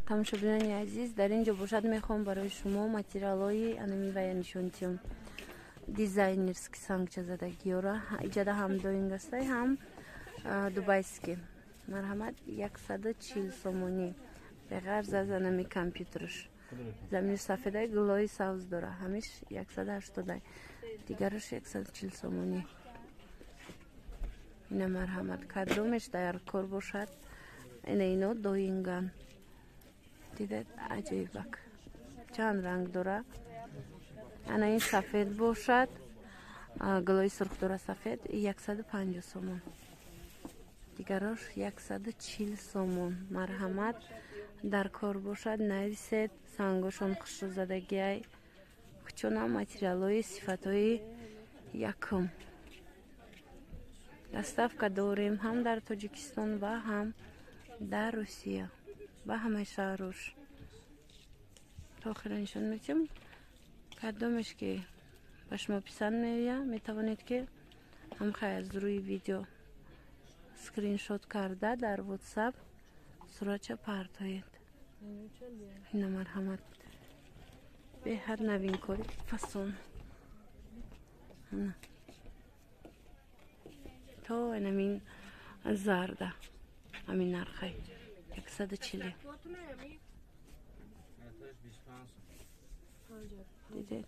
Тамошобинони азиз, дар ин ҷо бошад, мехоҳам барои шумо материалҳои анами вая нишон диҳам, дизайнерский сангча задагиёра. Иҷада ҳам доинг астай, ҳам дубайский. Марҳамат, 140 сомонӣ. Беғарз аз анами компютерш, замини сафедай, гулои сабз дора, ҳамиш 180, дигараш 140 сомонӣ. Ина, марҳамат, кадомеш дар кор бошад. Ина, ино доинган, дидед, аҷоибак, чанд ранг дора. Ана ин сафед бошад, гулои сурх дора, сафед, 150 сомон, дигарош 140 сомон. Марҳамат, дар кор бошад, нависед. Сангошон хушрӯ задагиай, чунам материалҳои сифатҳои якум. Доставка дорем ҳам дар Тоҷикистон ва ҳам дар Русия, ба ҳамаи шаҳрош. То охира нишон медиҳем. Кадомеш ки ба шумо писанд меояд, метавонед, ки ҳамхай аз рӯи видео скриншот карда, дар WhatsApp суратча партоед. Ина, марҳамат, беҳад навинкори фасон то инамин зарда, ҳамин нархай, 140. Дидед?